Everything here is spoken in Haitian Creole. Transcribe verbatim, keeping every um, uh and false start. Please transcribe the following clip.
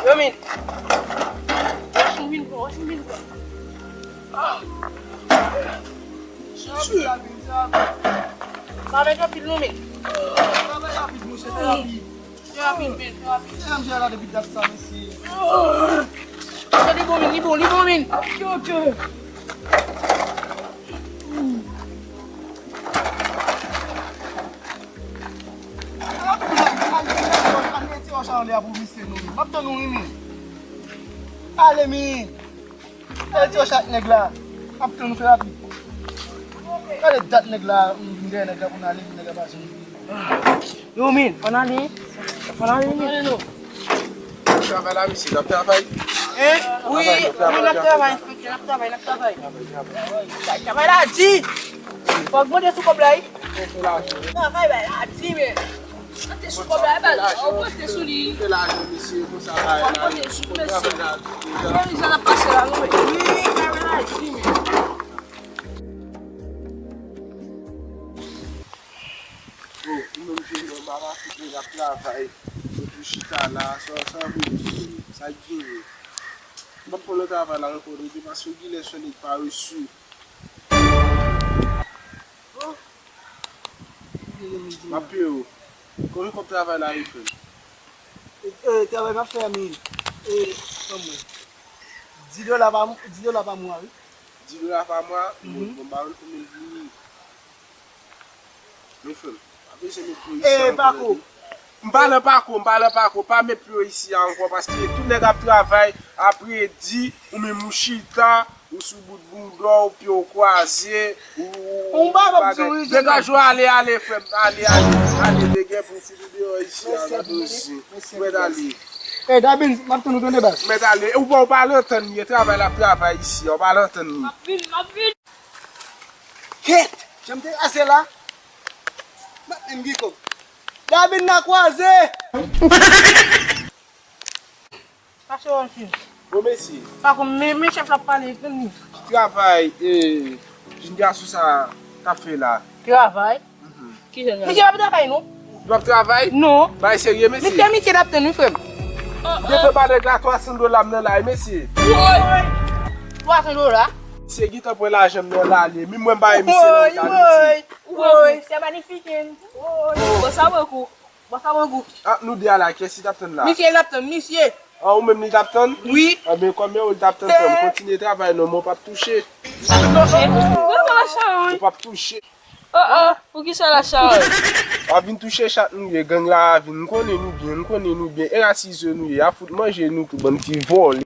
Yo, men. Wòch mwen vin pran, wòch mwen vin pran. Sa vin, sa vin, sa vin. Sa vin anpil, non, men. Travay rapid, monchè, fè rapid. Fè rapid, men, fè rapid. Mesye, m jere la depi dat sa, mesye. Sa li bon, men, li bon, li bon, men. Ok, ok. Al mete wòch anlè a pou misye, non, men. M ap tann ou, wi, men. Ale, men. Gade ti yo chak nèg la. Ap tann nou fè rapid. Gade dat nèg la, m vin dèyè nèg la pou n ale, nèg la pa janm vini. Yo, men, ann ale. Ann ale, men. Travay la, mesye, n ap travay. Hein? Wi, wi, n ap travay, enspektè, n ap travay, n ap travay. Travay la di. Fòk mande sou kòb la, wi. Travay la di, men. Mande sou kòb la, e baz. Ou mande sou li. Fè lajan, mesye, konsa, bagay la. Ou mande sou, mesye. Travay la di. Mizè n ap pase la, non, men. Wi, travay la di, men. Bon, ou menm jeni an, m ap afime l ap travay. Epi chita la, sa, sa vle di, sa k genyen. M p ap pran nan travay la ankò, non, paske w genlè se yon nèg parese. M ap peye w. Konbyen kòb travay la ye, frè m? E, e, travay m ap fè a, men, e, kòman? Dis dola pa, dis dola pa mwa, wi. Dis dola pa mwa? Mhm. Bon, bon, m pa konn konbyen l vini. Men frè m, pa bezwen met pye isi a ankò, tande. M pa nan pako, m pa nan pako, pa met pye isi a ankò, paske tout nèg ap travay, apre di, ou menm ou chita, ou sou bout bouda w, pye w kwaze, ou, ou bagay. Degaje w ale, ale, frè m, ale, ale, ale, nèg gen pou fini deyò isi a, la dozi. Mèt ale. Ey, Dabin, m ap tann ou tande, baz. Mèt ale, ou pa, ou pa al antann li, e travay l ap travay isi a, ou pa al antann li. M ap vin, m ap vin. Kèt! Jan m te rase la. M ap menm gen kòb. Dabin nan kwaze! Pase yon ti. Bon, mesye. Pa konn, men, men chèf la ap pale, tann li. Ki travay, e, jèn gason sa t ap fè la? Travay? Mhm. Ki jèn gason? Misye p ap travay, non. Li p ap travay? Non. Bay serye, mesye. Misye, misye t ap tann, wi, frè m. Depi ba nèg la twa san dola m nan la, mesye. Woy! Twa san dola? Misye gentan pran lajan m nan l ale. Menm mwen m pa wè misye nan wout la, mesye. Woy, woy, c'est magnifique. Woy. Bon, sa pran kou. Bon, sa pran kou. Ah, nou de a la, kiyès li t ap tann la? Misye l ap tann, misye. Ah, ou menm li t ap tann? Wi. Anben, kòm yo, li t ap tann, frè m, kontinye travay non, men w p ap touche. Touche? Ou p ap touche. Oh, oh, poukisa la sa? W ap vin touche chat nou ye, gang la a vin, m konnen nou byen, m konnen nou byen. E rasize nou ye, a fout manje nou tou, bann ti vòlè.